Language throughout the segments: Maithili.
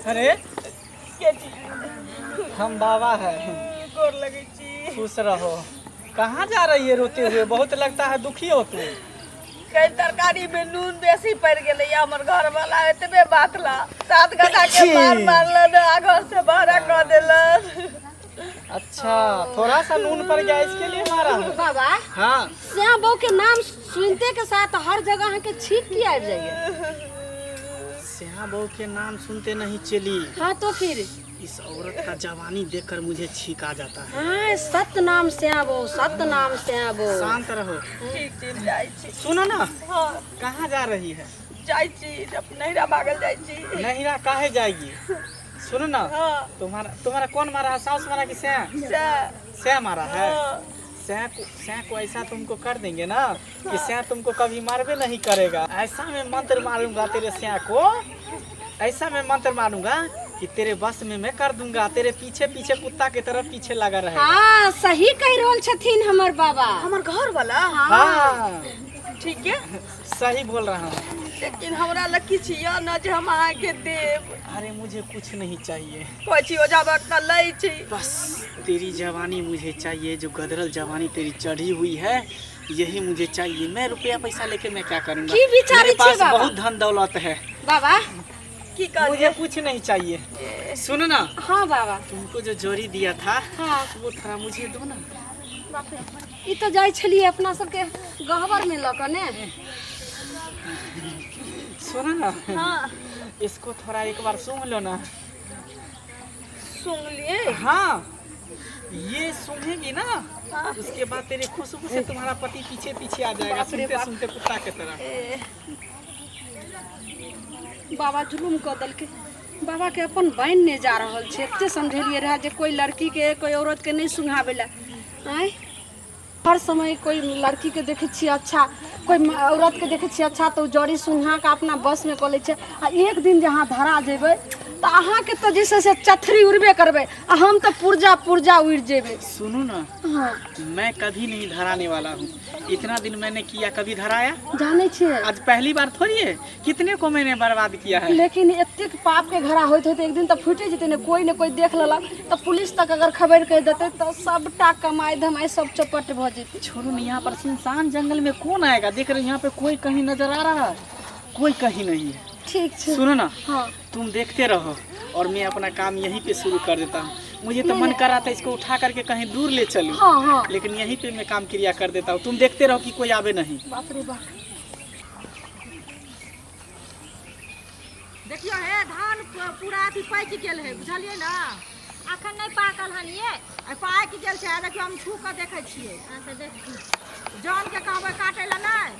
अरे के छी हम बाबा है। गोर लगै छी। खुश रहो। कहाँ जा रही है रोते हुए? बहुत लगता है दुखी हो तू। कई तरकारी में नून बेसी पड़ि गेलै या हमर घर वाला एतबे बात ला सात गधा के मार मारलन आ घर से बाहर कऽ देलन। अच्छा, थोड़ा सा नून पड़ गया इसके लिए मारा है। बाबा। हाँ। श्याम बहू के नाम सुनते के साथ हर जगह अहाँ के छींक की आबि जाइए। श्याम बहू के नाम सुनते नहीं चली। हाँ तो फिर इस औरत का जवानी देखकर मुझे छींक आ जाता है। हाँ, सत नाम श्याम बहू, सत नाम श्याम बहू। शांत रहो। ठीक छी, जाइ छी। सुनो ना। हाँ। कहाँ जा रही है? जाइ छी, जब नैहरा भागल जाइ छी। नैहरा काहे जाएगी? सुनो ना। हाँ। तुम्हारा तुम्हारा कौन मारा है? सास मारा कि सैं? सैं। सैं मारा है। हाँ। सैं को ऐसा तुमको कर देंगे ना कि सैं तुमको कभी मारबे नहीं करेगा। ऐसा मैं मंत्र मारूंगा तेरे सैं को, ऐसा मैं मंत्र मारूंगा कि तेरे बस में मैं कर दूंगा, तेरे पीछे पीछे कुत्ता के तरह पीछे लगा रहेगा। हाँ, सही कह रहल छथिन हमर बाबा। हमर घर वाला? हाँ। ठीक है, सही बोल रहा हूँ। लेकिन हमरा लग किछु यऽ न जे हम अहाँके देब। अरे मुझे कुछ नहीं चाहिए। कहै छी ओझा भक्त लै छी। बस तेरी जवानी मुझे चाहिए, जो गदरल जवानी तेरी चढ़ी हुई है यही मुझे चाहिए। मैं रुपया पैसा लेके मैं क्या करूँगा? की विचारै मेरे छियै पास बाबा? बहुत धन दौलत है। बाबा। की कहलियै? मुझे कुछ नहीं चाहिए। सुनो ना। हाँ बाबा। तुमको जो जोड़ी दिया था, हाँ। वो थोड़ा मुझे दो ना। बाप रे, ई तो जाइ छलियै अपना सबके गहबर में लऽ कऽ ने। सुनो ना। हाँ। इसको थोड़ा एक बार सूंघ लो ना। सूंघ लिए? हाँ, ये सूंघेगी ना। हाँ। उसके बाद तेरे खुशबू से तुम्हारा पति पीछे पीछे आ जाएगा, बाप रे सुनते बाप। सुनते कुत्ता के तरह। ए। बाबा जुलुम कऽ देलकै। बाबा के अपन बनि नहि जा रहल छै। एते समझेलियै रहए जे कोई लड़की के कोई औरत के नहि सुंघाबै लए। आँय, हर समय कोई लड़की के देखै छियै अच्छा, कोई औरत के देखै छियै अच्छा, तऽ ओ जड़ी सुंघा कऽ अपना बस में कऽ लै छै। आ एक दिन जे अहाँ धरा जेबै तऽ अहाँके तऽ जे छै से चथरी उड़बे करबै आ हम तऽ पुर्जा पुर्जा उड़ि जेबै। सुनू ना। हाँ। मैं कभी नहीं धराने वाला हूँ। इतना दिन मैंने किया, कभी धराया? जानै छियै। आज पहली बार थोड़ी है, कितने को मैंने बर्बाद किया है। लेकिन एतेक पाप के घड़ा होइत होइत एक दिन तऽ फूटि जेतै ने। कोई ने कोई देख लेलक तऽ पुलिस तक अगर खबर कहि देतै तऽ सबटा कमाइ धमाइ सब चौपट भऽ जेतै। छोड़ो ना, यहाँ पर सुनसान जंगल में कौन आएगा? देख रहे हो यहाँ पे कोई कहीं नजर आ रहा है? कोई कहीं नहीं है। ठीक छै। सुनो ना। हाँ। तुम देखते रहो और मैं अपना काम यहीं पे शुरू कर देता हूँ। मुझे तो मन कर रहा था इसको उठा करके कहीं दूर ले चलूँ। हाँ, हाँ। लेकिन यहीं पे मैं काम क्रिया कर देता हूँ। तुम देखते रहो कि कोई आवे नहीं। बाप रे बाप। देखियो हे, धान पूरा अथी पाकि गेल है, बुझलियै ने? अखन नहि पाकल हन ये। आ पाकि गेल छै, आ देखियो हम छू कऽ देखै छियै। अच्छा देखियौ। जन के कहबै काटै लए नहि,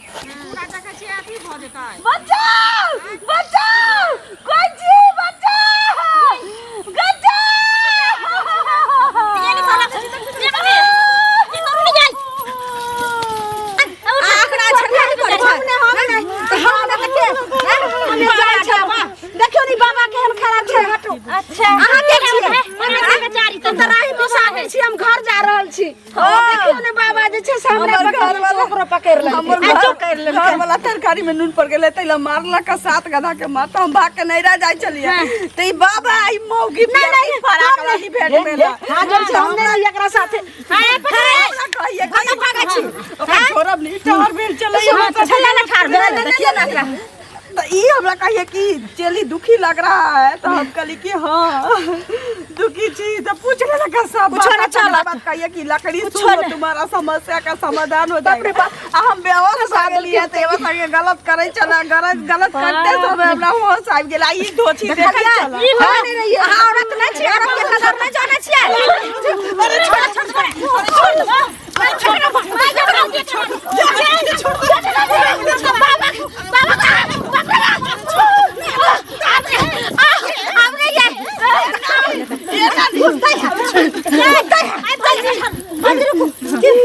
पूरा देखै छियै अथी भऽ जेतै। बचाउ, बचाउ, कोई जी बचाउ, बचाउ। ये नहीं साला ये कभी ये कभी नहीं जाई। आखरा छठा करै छै। हम जाइ छै। देखियौ नी बाबा केहन खराब छै। हटू। अच्छा, अहाँ के छियै? हमरा बेचारी हम तऽ राही पिसाबै छी, हम घर जा रहल छी। देखियौ ने बाबा जे छै से हमरा हमर पकड़ घरवाला- ओकरो पकड़ि लेलकै। हमर घर वाला तरकारी में नून पड़ गेलै तै ला मारलक सात गधा के मार, तऽ हम भाग के नैहरा जाइ छलियै तऽ ई बाबा ई मौगी नहीं, फराक हम वाली भेट भेल। हाँ, जब से हम नहीं एकरा साथे। हमरा कहिए भागै भागै छी। ओकरा छोड़ब नहीं, ठाढ़ भेल चलै। छलै ने ठाढ़ भेल, देखिए ने एकरा। तो ई हमरा कहिए कि चेली दुखी लग रहा है, तो हम कहली कि हाँ दुखी छी। तो पूछ लेलक सब कुछो बात, ना चलत। बात कहिए कि लकड़ी कुछो सुनो ना। तुम्हारा समस्या का समाधान हो जाएगा। आ हम बेहोश भऽ गेलियै तऽ एगो संगे गलत करै छलै, गलत गलत करते समय हमरा होश आबि गेल आ ई धोछी देखै छलै। ई भऽ नहि रहियै। अहाँ औरत नहि छियै, औरत के कदर नहि जानै छियै। अरे छोड़, छोड़, छोड़,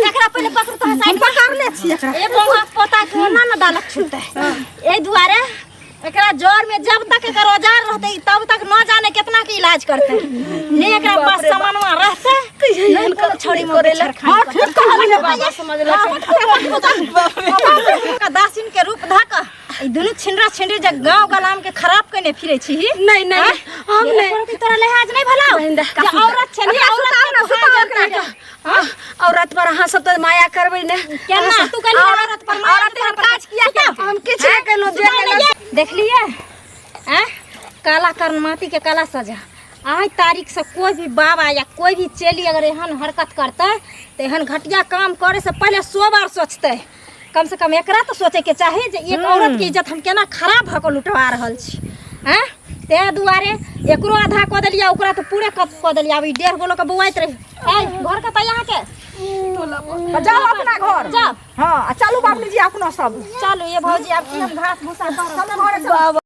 एकरा पहिले पकड़ू तो साइड पकड़ने छियै एकरा। ए बौआ पोता के ओना न दालक छूटतै। एहि दुआरे एकरा जर में जब तक एकर औजार रहतै तब तक न जाने कितना के इलाज करतै। ने एकरा पास सामानवा रहतै ने कोनो छड़ी में हाँ, ठीक कहलियै बाबा, समझलक। दासिन के रूप धऽ कऽ ई दुनू छिनरा छिनरी जे गांव गलाम के खराब केने फिरै छी। नहीं नहीं, हम नहि एको तोरा लिहाज नहि भला बहिन दा। जे औरत छै ने औरत सुताउ ना, के सुताउ तुहार एकरा जनता के। हाँ, औरत पर अहाँ सब तऽ माया करबै ने केना तू कहली औरत पर माया औरत एहन काज किया केलकै? हम किछु नहि केलहुँ जे केलहुँ देखलिए आँय काला कर्णमाती के काला सजा आइ तारीख से कोई भी बाबा या कोई भी चेली अगर एहन हरकत करतै तऽ एहन घटिया काम करे से पहले 100 बार सोचतै। कम से कम एकरा तो सोचे के चाही जे एक औरत के इज्जत हम केना खराब भऽ कऽ लुटवा रहल छी। आँय ताहि दुआरे एकरो आधा कऽ देलियै, ओकरा तऽ पूरे कऽ देलियै। आब ई 1.5 गो लऽ कऽ बौआइत रही। ऐ घर कतऽ अहाँके? जाउ अपना घर। जाउ। हाँ, आ चलू बाबूजी अपना सब। चलू ये भौजी, आब की हम घास भूसा करब। चलू घरे चलू।